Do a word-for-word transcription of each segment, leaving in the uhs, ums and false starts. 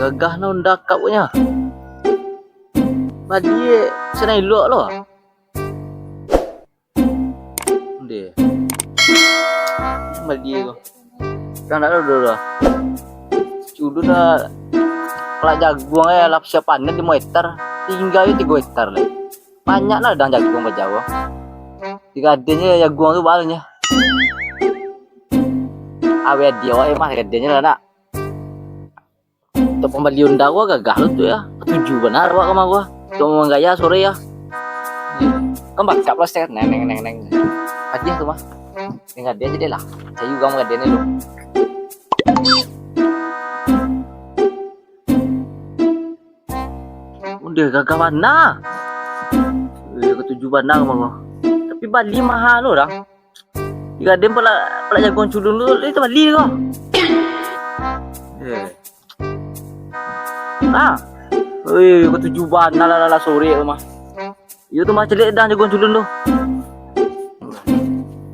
Gagah no ndak kapnyo. Bali sanang elok lo. Ndeh. Bali ko. Kan ndak ado doh. Sudah dah. Kalau jaguang ya lah siap panen limo hektar. Tingga yo tigo hektar lai. Banyak lah ladang jaguang bajauah. Tiga adanya jaguang tu bahalnyo. Aweh dia awak eh mah gadenya lah nak. Untuk pambali onda gua gagah lo tu ya. Katuju bana awak ka rumah gua. Untuk manggaya sore ya. Kan bakap lah setiap neng neng neng neng. Hadiah tu mah. Tinggal dia jadi lah. Saya juga menggadainya lo. Udah gagah bana. Eh, katuju bana ka rumah gua. Tapi bali mahal lo dah. Digadai pala, pala jaguang culun tu, itu bali ko. Eh. Ah. Oi, katuju bana lah, lah, lah sore tu mah. Iyo tu mah caliak dah jaguang culun tu.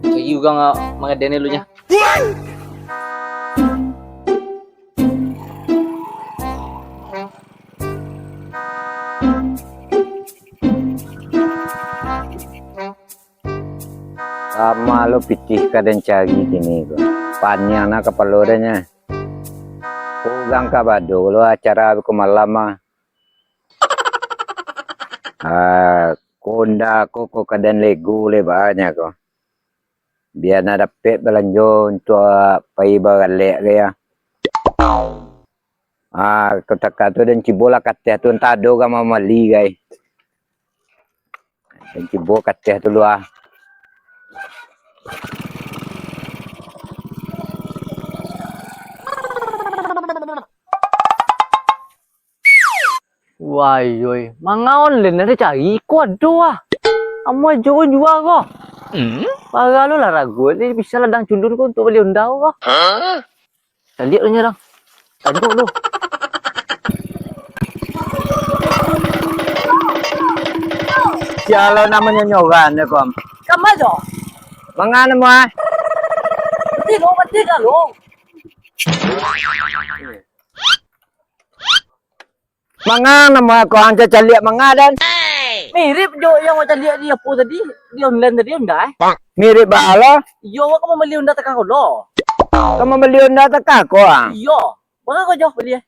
Cari urang, ah, mangadai ni dulu nya. Lamo lo pitih ka den cari kini ko. Paniang na kapalo den nyo. Urang ka bado lo acara beko malam ah. Ah, ko onda ko, ko ka den lego le banyak ko. Bia na dapek balanjo untuak pai baralek ko yo. Ah, kutaka tu den cibo lah kateh tu, antah ado urang mambali gai. Den cibo kateh tu lu ah. Wai, oi, manga online ado cari, iko ado ah. Amuah jo jua ko. Hmm? Parah lo lah ragu, ni bisa ladang culun ko untuak bali onda ko. Hah? Caliak lo nyo dang. Tanduk lo. Sia lo namonyo nyoran ko. Kama jo? Manga namuah? Mati lo, mati ka lo. Manga namuah ko, ang caliak manga den? Mirip jo yang awak caliak di apo tadi, di online tadi, onda eh. Mirip baa lo? Iyo, awak ka mambali onda takah ko lo. Ka mambali onda takah ko ah? Iyo. Bara ko jo bali eh?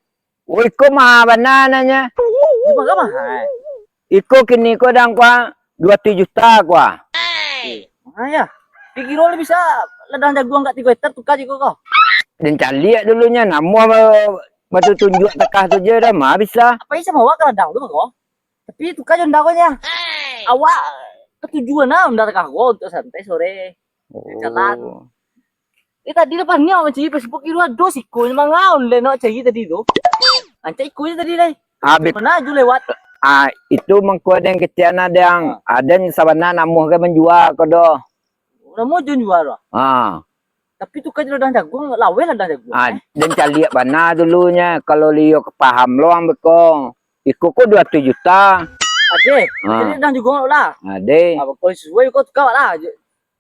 Oh, iko maha bana nyo. Iyo, bara maha eh? Iko kini ko dang ko ah, duo ratuih juta ko ah. Maha yo. Pikiro lo bisa ladang jaguang ka tigo hektar tuka jo iko ko. Den caliak dulu nyo, namuah ba-, batu tunjuak takah tu je dah mah bisa. Apo iyo samo awak ka ladang tu ko? Tapi tuka jo onda ko nyo. Awak katuju bana onda takah ko untuak santai sore. Jalan. Oh. Eh, tadi lah paniang mancari Facebook, kiro ado siko nyo manga online awak cari tadi tu. Rancak iko je tadi lai. Ah, bik- Pernah aju lewat. Ah, itu mangko den kecek na dang. Ah. Aden sabana namuah ka manjua ko doh. Namuah jo manjua doh. Ah. Tapi tuka jo ladang jaguang, laweh ladang jaguang, ah, eh. Den caliak bana dulu nyo. Kalau liyo paham lo ang beko. Iko ko duo ratuih juta. Ade, ah, jadi ladang jaguang lah. Ade. Ah, kalau suai ko tuka lah.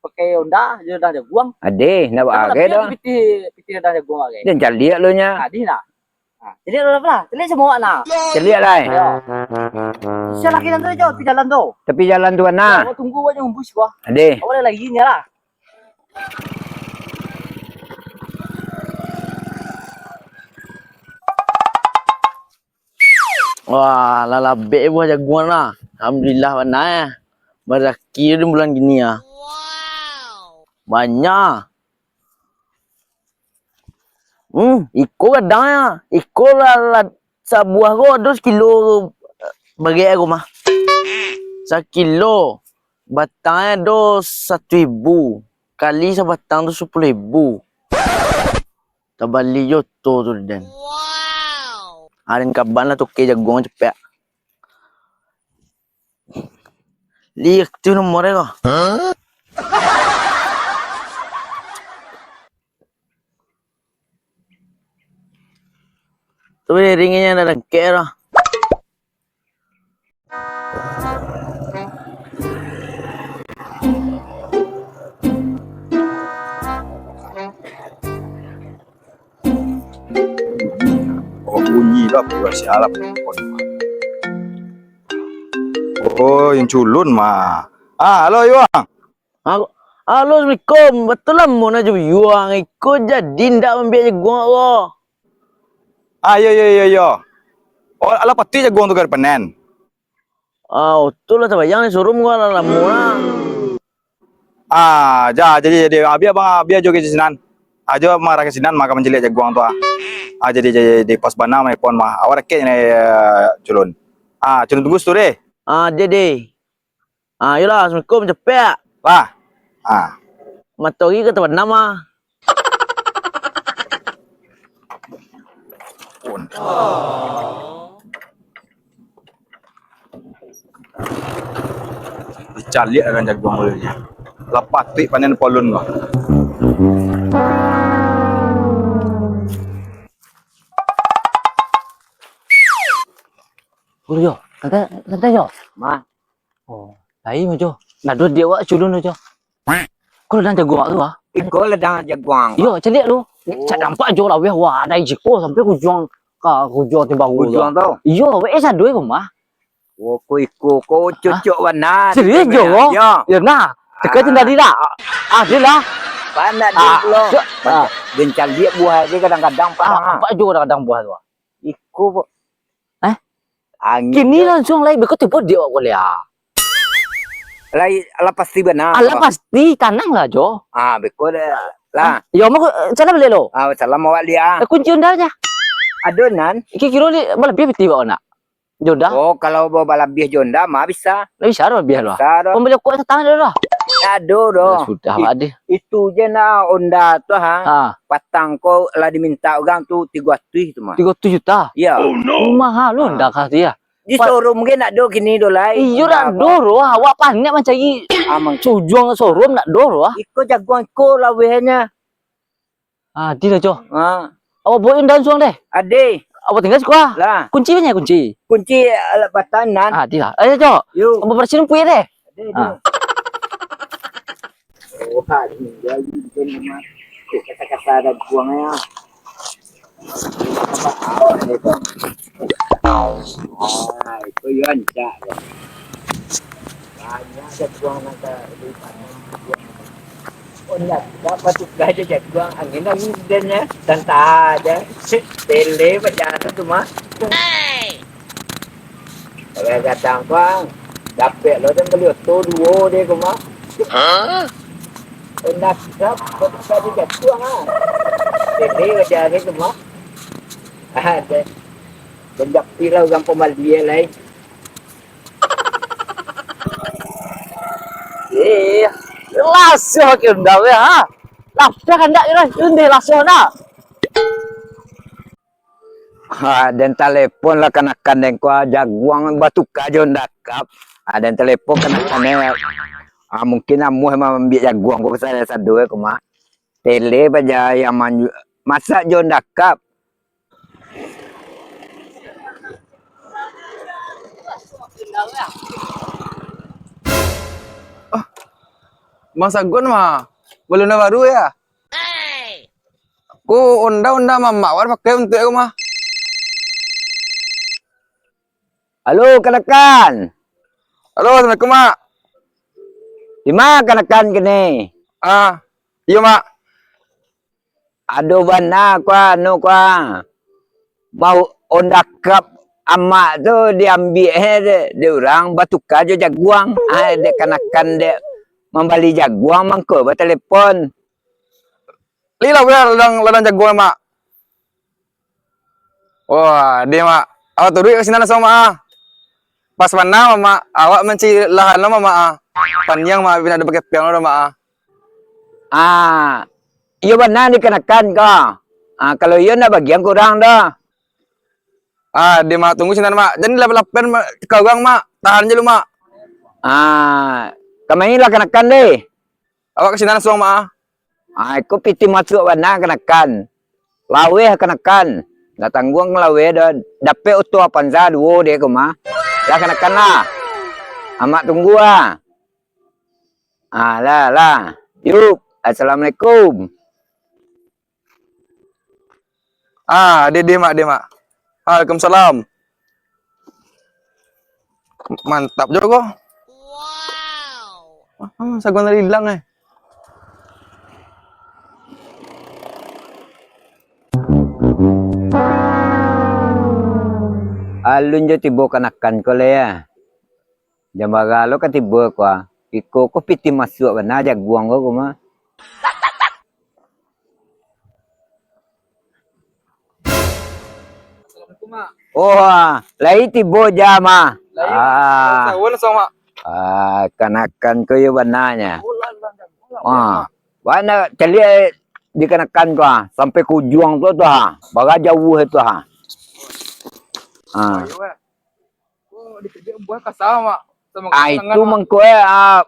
Pakai onda jo ladang jaguang. Ade, nak baagai doh. Pitih, pitih ladang jaguang bagai. Den caliak lo nyo. Ade lah. Ha, caliak lo lah. Caliak samo awak nah. Caliak lai. Yo. Sia laki nan tu jo, tepi jalan tu. Tepi jalan tu nah. Awak tunggu awak jo umbuih ko. Ade. Awak lai nyo lah. Wah, lah labek buah jaguang lah. Alhamdulillah bana eh. Baraki di bulan kini ah. Banyak. Hmm, iko gadang ya. Iko lah, lah sabuah ko ado sakilo barek ko mah. Sakilo batang ado satu ribu kali sabatang tu sapuluah ribu. Tabali jo oto tu den. Aden kaban lah tuke jaguang capek. Li aktif nomor e ko. Tu ringinyo dah dangkek lah. Bunyi lah, bukan sialah. Oh, yang culun mah. Ah, halo, Yuang. Halo, halo, assalamualaikum. Batua lamo nak jo Yuang. Iko jadi ndak mambiak jaguang ko? Ah, iyo, iyo, iyo, iyo. Oh, alah patuik jaguang tu ka dipanen? Ah, oto lah tabayang ni suruh muka lah lamo lah. Ah, ja, jadi, jadi. Ah, bia bang, ah, bia jo ka sinan. Ajo marah ka sinan, maka mancaliak jaguang tu, ah. Ah, jadi, jadi, jadi. Pas bana main phone mah. Awak dakek ni, eh, culun. Ah, culun tunggu situ deh. Ah, jadi. Ah, iyolah, assalamualaikum, capek. Lah. Ah. Matoari ka tabanam ah. Dicaliak akan jaguang ulun ni. Lah patuik panen polun ko. Ulu yo, santai, santai yo. Ma. Oh, lain ajo. Nado di awak culun ajo. Ko ladang jaguang tu ah. Iko ladang jaguang. Iyo, caliak tu. Oh. Cak nampak jo lah weh, wah, dari jiko sampai ujuang ka ujuang timbang ujuang tu. Iyo, weh, eh, sado eh, mah. Oh, ko iko, ko cocok bana. Serius jo ko? Yo. Yo nah. Teka tu tadi dah. Ah, dia lah. Panak dia pulo. Den caliak buah dia kadang-kadang padang. Ah, nampak jo kadang-kadang buah tu. Iko, Pak. Eh? Angin kini tu. Langsung lai, beko tibo di awak kuliah. Lai, alah pasti bana. Alah pasti, tanang lah jo. Ah, beko dah. Lah. Yo, mau, eh, salam balik lo. Ah, salam awak dia. Eh, kunci onda aja. Ado nan. Iki kiro ni balabiah piti awak nak. Jonda. Oh, kalau ba-, balabiah jonda mah bisa. Lah bisa dah balabiah lah. Bisa dah. Pambali rokok satangah dah. Ado doh. Ya sudah, Pak Adi. Itu je nah onda tu ha. Ha. Patang ko lah diminta urang tu tigo ratuih tu mah. Tigo ratuih juta? Iya. Oh, no. Mahal lo onda ka dia. Di showroom ge ndak ado kini doh lai. Iyo, ndak ado doh, awak paniat mancari. Amang. Sujuang showroom ndak ado doh. Iko jaguang iko lawehnyo. Ah, di lah, Jo. Ha. Awak bawa daun suang deh. Ade. Awak tinggal siko ah. Lah. Kunci banyak kunci. Kunci alat patanan. Ah, di lah. Ayo, Jo. Yuk. Awak bersihin puik deh. Ade, ade. Ah. Oh, ha, tinggal di sini mah. Kata-kata ada buangnya. Ah, itu yo ancak. Banyak ada buang nak di panen. Oh, ndak, ndak patuka aja jaguang, angin, angin udannya, santai aja. Tele bajalan tu mah. Kalau gadang bang, dapek lo dan beli oto duo deh ko mah. Hah? Oh, ndak, ndak patuka aja jaguang ah. Tele bajalan tu mah. Ada. Dan japi lah urang pambali lai. Eh, lasoh ke undang ya, ha? Lapeh kandak kiro, undeh lasoh nak. Ha, den talepon lah kanakan den ko, jaguang batuka jo ndakap. Ha, den talepon kanakan den. Ha, mungkin amuah mambiak jaguang ko sado-sado ko mah. Tele baja yang manju-, masak jo ndakap. Ah, Bang Sagun mah, balun baru ya? Ko onda-onda mamak wak pakai untuak aku mah. Halo, kanakan. Halo, assalamualaikum, Mak. Di ma kanakan kini? Ah, iyo, Mak. Ado bana kua, anu kua. Mau onda kap amak tu diambiak eh, dek, dek urang batuka jo jaguang. Ah, dek kanakan dek mambali jaguang mangko batalepon. Li lah, ladang, ladang jaguang, Mak. Wah, deh, Mak. Awak turuik ka sinan langsung, Mak, ah. Pas bana, Mak. Awak mancari lahan lo, Mak, ah. Paniang, Mak, pina ado pakai piang lo, Mak, ah. Ah, iyo bana dikanakan ko. Ah, kalau iyo ndak bagian kurang doh. Ah, deh, Mak, tunggu sinan, Mak. Jan lapeh-lapeh, Mak, ka urang, Mak. Tahan je lu, Mak. Ah, kamari lah kanakan deh. Awak ka sinan langsung, Mak, ah. Ah, iko pitih masuak bana kanakan. Laweh kanakan. Ndak tangguang laweh doh. Dapek oto Avanza duo deh ko mah. Lah kanakan lah. Amak tunggu ah. Ah, lah, lah. Yup. Assalamualaikum. Ah, deh, deh, Mak, deh, Mak. Waalaikumsalam. Mantap jo ko. Ah, sagon tadi ilang, eh. Alun jo tibo kanakan ko lai, ya. Jam bara lo ka tibo ko, ah. Iko ko pitih masuak bana jaguang ko, ko mah. Assalamualaikum, Mak. Oh, ah, lai tibo ja, mah. Lai, Mak. Ah. Sahur langsung, Mak. Ah, kanakan ko yo bananyo. Oh, lah, lah, lah, lah, Ah, Mak. Bana caliak di kanakan ko, ah, sampai ka ujuang tu, tu, ha. Bara jauah tu, ha. Ah. Ayo, eh. Oh, dikejek buah kasar, Mak. Sama Ah, kacang itu tangah. Mangko, eh, ah,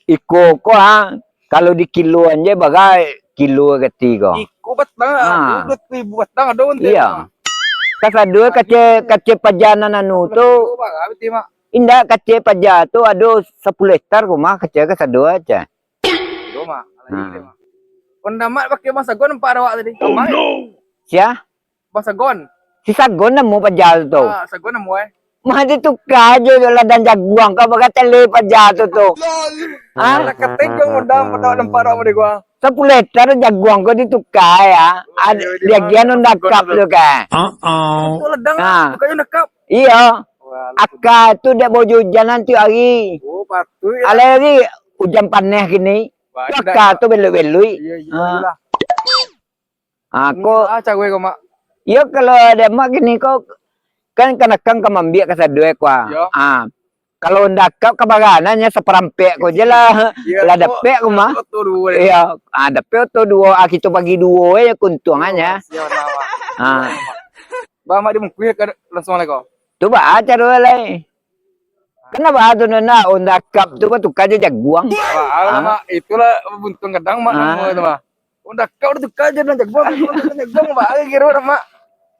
iko ko, ah, kalau dikiloan je, bara kilo gati ko. Iko batang, Ah. ado dua ribu batang, ado untuak Iya. Mak. Kasado kace, kace paja nan anu tu. Kilo bara bati, Mak. Indak, kace paja tu ado sapuluh hektar ko mah, kace kasado aja. Ado, Mak. Alai Ah. Mak. Onda Mak pakai bang sagon nampak awak tadi. Aman. Sia? Bang sagon. Si sagon namo paja tu. Ah, sagon namo, eh. Mah dituka jo ladang jaguang ka bagatele paja tu tu. Ha? Alah, katai jo onda pada nampak awak tadi gua. Sapuluh hektar jaguang ko dituka ya. Oh, Ad-, iya, iya, diagian iya, onda sagon kap tu. Tu ka. Itu ladang, Ha. bukan onda kap. Iyo. Wah, Aka tu dak baujan-ujanan tiok hari. Oh, patut ya. Alai hari ujan paneh kini. Wah, Tu indak, aka Mak. tu belui-belui. Iya, iya, Ha. iyalah. Ha, ko Inilah caro ko, Mak. Iyo, kalau ado mak kini ko, kan kanakang ka mambiak kasadonyo ko, ah. Iyo. Ha. Kalau ndak kap ka barananyo saparampek ko je lah. Iyo, Lah ko, dapek ko mah. ko tu duo je. Iyo. Ha, dapek tu duo, ah, kito bagi duo je keuntuangannyo. Siap, Mak. Ha. Bang, Mak, di mungkuih ka langsung lah ko. Tu baa caro lai. Kan baa tu nak, onda kap tu batuka jo jaguang. Baa lah, Ha? Mak. Itulah buntuang gadang, Mak, Ha? namo tu, Mak. Onda kap tu tuka jo nan jaguang, jaguang, baa kiro dah, Mak.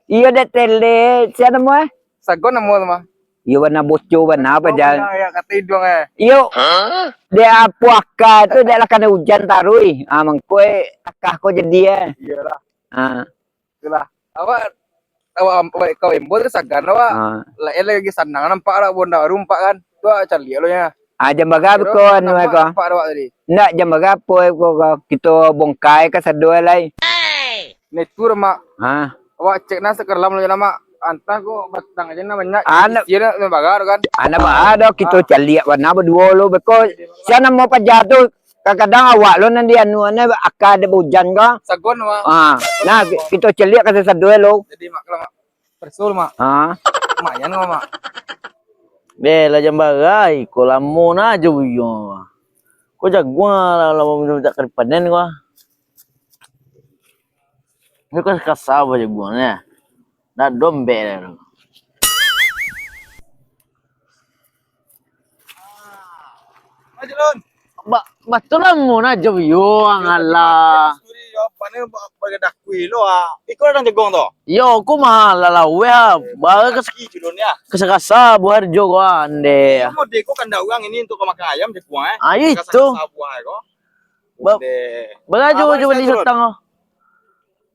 Iyo, dek tele. Sia namo, eh? Sagon namo tu, Mak. Iyo, warna boco bana Oh, paja. bana, ya, kato iduang, eh. Iyo. Dek apo aka tu, dek lah kanai ujan taruih. Ah, mangko, eh, takah ko jadi, eh. Iyolah. Ah. Itulah. Awak, awak, awak kau imbau tu sagan awak. Ha. Lah, eh, lagi sanang nampak awak bonda baru nampak kan. Tu awak caliak lo nya. Ah, jam bara Kiro ko anu nampak, ko? nampak awak tadi. Ndak, jam bara ko, ko, ko? Kito bongkai kasado lai. Nah, itu dah, Mak. Ha. Awak cek nah sakalam lo nya, Mak. Antah ko batang aja nah banyak. Ah, nak Isi dah, dah bara tu kan. Anak baa doh, kito Ah. caliak bana baduo lo beko. Sia namo paja tu? Kadang-kadang awak lo nan di anu, ane aka dek baujan ko. Sagon, Mak. Ah, nah, ki-, kito caliak ka sasado lo. Jadi, Mak, kalau Mak persul, Mak. Ah. Lumayan ko, Mak. Beh, lah jam bara, iko lamo nah jo buyuang. Ko jaguang lah, lamo mintak ka dipanen ko. Iko kan kasa bah jaguang ni. Ndak dombek dah tu. Ajo, Lun. Ba-, batua lah mun ajo, yo, ang alah. Yo, bana ba-, bagadaku lo, ah. Iko ladang jaguang tu? Yo, ko mah lah laweh, ah. Bara kas-, Kaki culun ya. kasa-kasa buah jo ko, ah, ande. Model ko kandak urang ini untuk ka makan ayam jaguang, eh. Ah, itu. Kasa-kasa buah ko. Ba-, Ondeh. Barajo Abang jo sehat bali tu, Lun? Satang ko.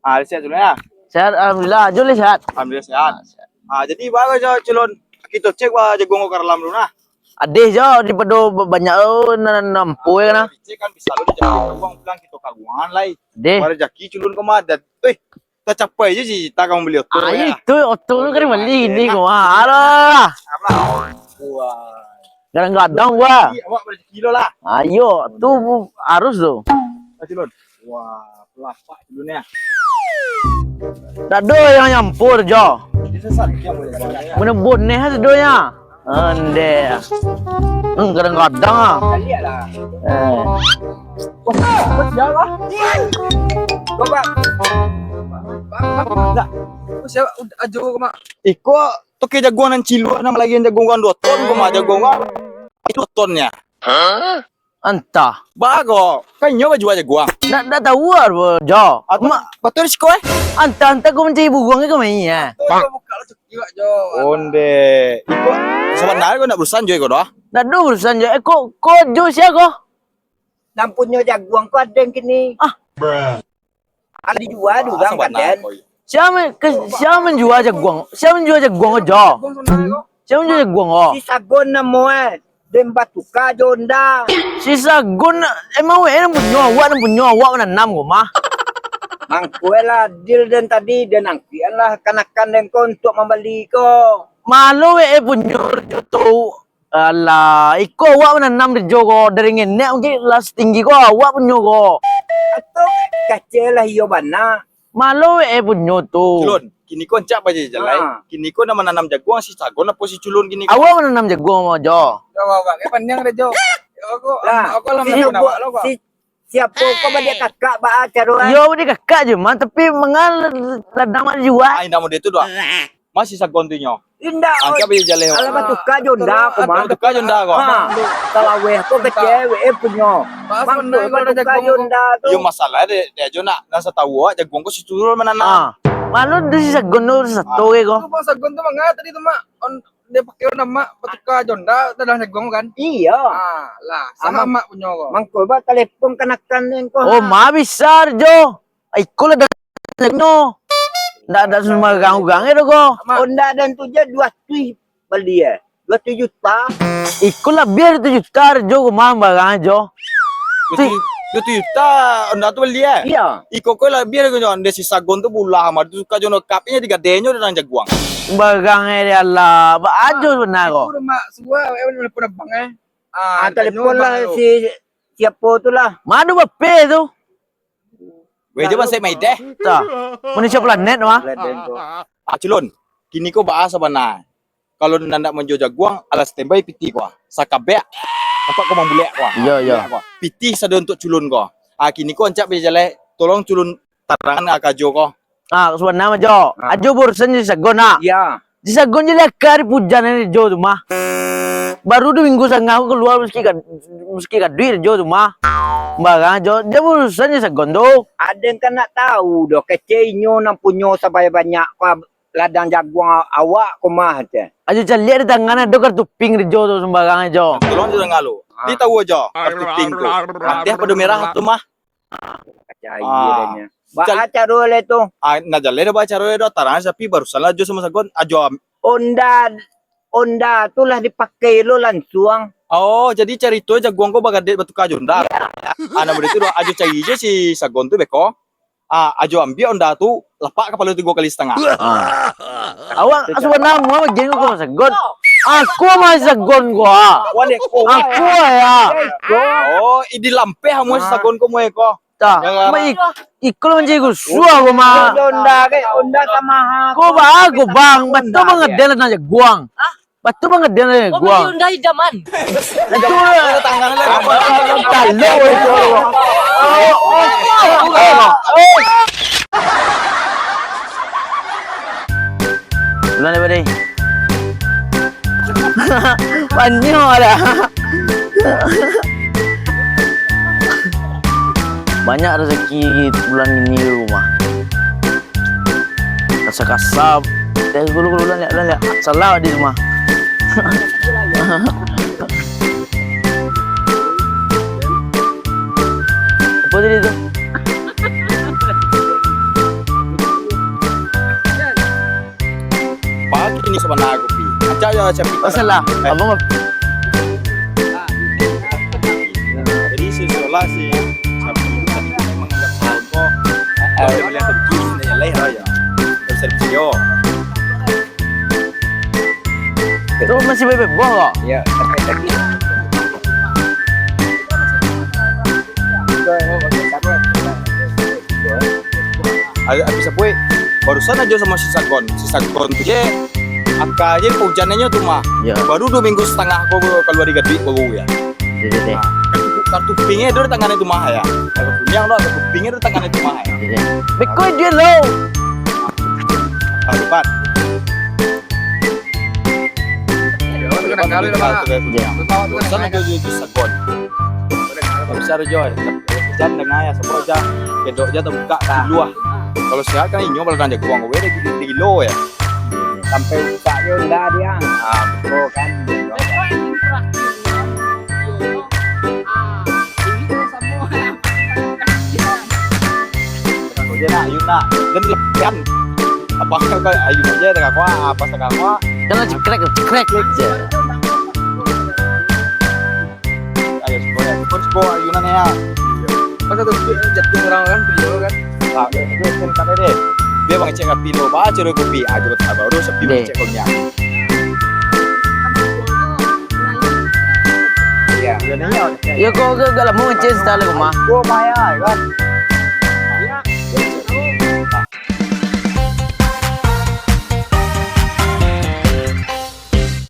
Ah, sehat dulu ya. Sehat, alhamdulillah. Ajo lai sehat. Alhamdulillah sehat. Ah, sehat. Ah, jadi barajo culun kito cek ba jaguang ko ka dalam dulu nah. Adeh jo daripado ba-, banyak, oh, nan, nan nampu ya nah. Cek kan bisa lo di jaguang pulang kito kaguangan lai. Deh. Barajaki culun ko mah adat. Eh, tacapai je cita ka mambali oto Ah, ya. itu oto tu kan bali ini ko. Ah, alah. Alah. Wah. Gadang-gadang gua. Jadi, awak barajaki lo lah. Ayo, tu harus tu. Ajo, Lun. Wah, pelapak dulu ni ah. Dak ado yang nyampur, Jo. Dia sesat dia boleh. Mana boneh sadonyo. Ande. Hmm, gadang-gadang ah. Lihat lah. Eh. Wah, siapa? Coba. Bang, bang, bang. Dah. Siapa? Udah, ajo, Mak. Iko toke jaguang nan ciluak, nan lagi jaguang duo ton, ko mah jaguang duo ton nya. Antah. Bago, kan nyo bajua jaguang. Ndak, ndak tahu ah, Jo. Atau Ma- batua di siko, eh? Antah, antah ko mancari buruang ko main, eh. Batua, Jo, buka lah cekik, Jo. Onde. Iko, sabananyo ko ndak urusan jo iko doh. Ndak ado urusan jo. Eh, ko, ko jo sia ko? Nan punyo jaguang ko ado yang kini. Ah. Kalau dijua, ah, urang sabananyo paten. Ko, iyo. Sia ma-, ka-, sia manjua jaguang? Sia manjua jaguang ko, Jo? Jaguang sanak ko. Sia manjua jaguang ko? Si Sagon namo e, den batuka jo Honda. Si Sagon, emang wak e nan punyo, awak nan punyo, awak mananam ko mah. Mangko e lah deal den tadi, den angkuikan lah kanakan den ko untuak mambali ko. Malo wak e punyo jo tu. Alah, iko awak mananam di Jo ko, dari ngenek mungkin lah satinggi ko, awak punyo ko. Atau kecek lah iyo bana. Malo wak e punyo tu. Culun, kini ko ancak bajalai. Ha. Kini ko nan mananam jaguang si Sagon apo si Culun kini ko? Awak mananam jaguang, Jo. Awak, awak, eh, panjang deh, Jo. Yo, aku, Lah, aku lah si, mananam awak lo, kok. Si, siapo ko badiak kakak, baa caro, ah? Yo, badiak kakak je, mah, tapi mangal ladang mak jual. Ah, indak model tu doh. Masih Sagon tu nyo. Indak, Angkek oi. Bali jaleh, Alah, batuka jo Honda ko, Angkek mah. Batuka jo Honda ko. Ha, salaweh ko kecek wak e punyo. Mangko batuka jo Honda tu. Yo, masalah dek, dek Jo nak, nan satau awak jaguang ko si Culun mananam. Ah. Malu di si Sagon tu sato ko. Tu Bang Sagon tu manga tadi tu, Mak. On, dia pakai Honda, Mak, batuka jo Honda, ladang jaguang kan? Iyo. Ah, lah, sama Mak punyo ko. Mangko ba talepon kanakan den ko. Oh, ma bisa, Jo. Iko lah no. Ndak ado sumbarang urang e doh ko. Honda den tu je dua ratuih bali e. Dua ratuih juta. Iko labiah dari dua ratuih juta Jo ko mah barang e Jo. Dua ratuih, dua ratuih juta Honda tu bali e? Iyo. Iko ko labiah dari ko, Jo. Ndak si Sagon tu bulah mah tu suka jo no kapnyo digadenyo dengan jaguang. Barang e dek alah. Baa Jo bana ko. Iko mak suah e nelpon abang e. Ah, telepon lah si siapo tu lah. Mano bape tu? Weh, dia masih main deh. Tah. Manusia planet mah. Ah, Culun. Kini ko baa sabana. Kalau nan ndak manjua jaguang, alah standby pitih ko. Sakabek. Nampak ko mambulek ko. Iyo, iyo. Pitih sado untuak Culun ko. Ah, kini ko ancak bajalai. Tolong Culun tarangan ka Jo ko. Ah, sabana mah Jo. Ah. Ajo barusan jo si Sagon nak. Iyo. Si Sagon je lah ka dipuja dek Jo tu mah. Baru duo minggu satangah ko kalua musiki ka-, musiki kaduik dek Jo tu mah. Barang Jo, jan barusan jo si Sagon tu. Aden kan ndak tau doh, kecek inyo nan punyo sabanyak-banyak ko ladang jaguang awak ko mah, ceh. Ajo caliak di tangan ado kartu pink dek Jo tu sumbarang e Jo. Tolong Jo danga lu. Ha. Di tau ajo kartu pink tu. Putiah pado merah tu mah. Cari Ah. Baa caro lai tu? Ah, nah jaleh dah baa caro lai doh. Tarang sapi barusan lah Jo samo Sagon. Ajo am- Honda, Honda tu lah dipakai lo lansuang. Oh, jadi carito jaguang ko bagadek batuka jo Honda. Iyo. Ah, nah, berarti doh, ajo cari je si Sagon tu beko. Ah, ajo ambiak Honda tu, lapak kapalo tigo kali satangah. Ah. Awak sabana mua bagian ko samo Sagon. Aku mah Sagon ko, ah. Wan eko. Aku, ya. Oh, idi lampeh amuah si Sagon ko mua eko. Tah, ma ik-, iko lah manjadi rusuah ko mah. Honda ke, Honda Yamaha. Ko baa ko, Bang? Batua Honda, mangadel lah nan jaguang. Hah? Batua mangadel lah nan jaguang. Beli Honda idaman. Itu lah. Tangan lah. Kalau itu. Ulang deh, Bade. Banyak dah. Banyak rezeki bulan ini di rumah. Kasar-kasar. Dah dulu, dulu, lihat, lihat. Salah di rumah. Apa tadi tu? Pagi ni sabana aku pi. Acak yo, acak pi. Oh, salah. Eh. Abang ap- Jadi, si Sola, si Sapi, Sapi memang agak tahu kok. Kalau dia melihat pergi, sini yang lain lah ya. Bisa, bisa, yo. Tu masih bebek buah kok? Iya, sampai tadi. Ayo, habis apa, eh? Barusan aja sama si Sagon. Si Sagon tu je, angka aja paujannyo tu mah. Ya. Baru dua minggu setengah ko kaluar di gaduik baru ya. Iya, iya. Nah, kartu, kartu pinknyo tu di tangan itu mah ya. Kartu kuning tu, kartu pinknyo tu di tangan itu mah ya. Iya, iya. Beko dia lo. Ah, cepat. Kena kali lah, Mak. Iya. Bosan aja di, di Sagon. Bisa jo. Jan danga ya, sebab jan kedok jan terbuka di luar. Kalau sehat kan inyo baladang jaguang, kowe dah gilo, dah gilo ya. Sampai buka je udah dia. Ah, betul kan. Kau je nak, you nak. Dan dia kan. Apa kau ayun aja tengah kuah, apa tengah kuah? Kan lah cekrek, cekrek je. Ayo, sekolah. Kau sekolah ayunan ya. Masa tu jatuh orang kan, video kan. Ah, dia kan tadi deh. Dia mangecek kopi tu. Baca dulu kopi. Ah, coba tak baru sepi Deh. Mangecek kopi. Iya. Dia nanya. Ya kau ke gak lama ngecek style kau mah. Kau maya kan.